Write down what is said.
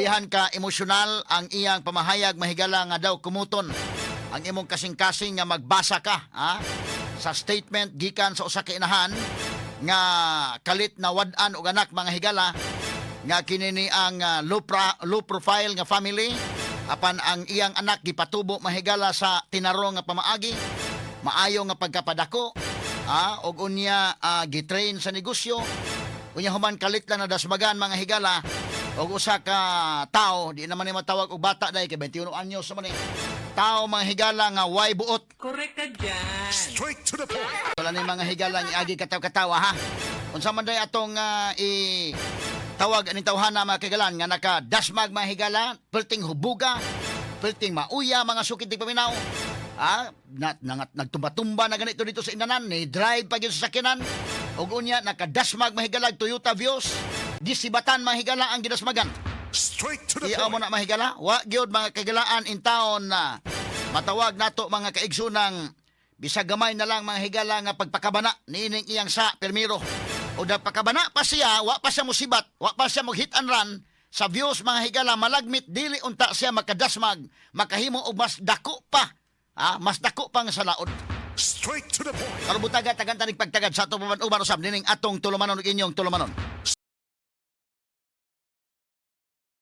Grabihan ka emosyonal ang iyang pamahayag, mahigala, nga daw kumuton ang imong kasing-kasing nga magbasa ka, ha, sa statement gikan sa usa ka inahan nga kalit na wad-an og anak, mga higala, nga kini ni ang low profile nga family, apan ang iyang anak gipatubo, mahigala, sa tinarong nga pamaagi, maayo nga pagkapadako, og unya gitrain sa negosyo. Unya human kalit lang na dasmagan, mga higala, og usa ka tao, di naman ni matawag og bata dai kay 21 anyos naman ni tao, mga higala, nga way buot. Correct ka dyan. Straight to the point. Wala ni, mga higala, ni agi kataw-katawa, ha. Unsa man day atong i tawag aning tawhana, mga kagalan, nga nakadasmag, mga higala, perting hubuga, perting mauya, mga sukit paminaw. Na, nagtumba-tumba na ganito dito sa inanan, ni drive pa gyud sa sakyanan. Ug unya nakadasmag, mahigalag, Toyota Vios. Gisibatan, mga higala, ang gidasmagan. Straight to the Iyaw mo point. na, mahigala. Wa gyud, mga kagalaan, in taon na matawag nato, mga kaigsunang, bisag gamay na lang, mga higala, nga pagpakabana niining iyang sa permiro. O da pakabana pa siya, wa pa siya musibat, wa pa siya mag hit and run sa Vios, mga higala, malagmit dili unta siya makadasmag, makahimo og mas dako pa. Mas dako pa nga sa laod. Straight to the point. Karon butaga tagan tanig pagtagad sa atong uban usab nining atong tulumanon ug inyong tulumanon.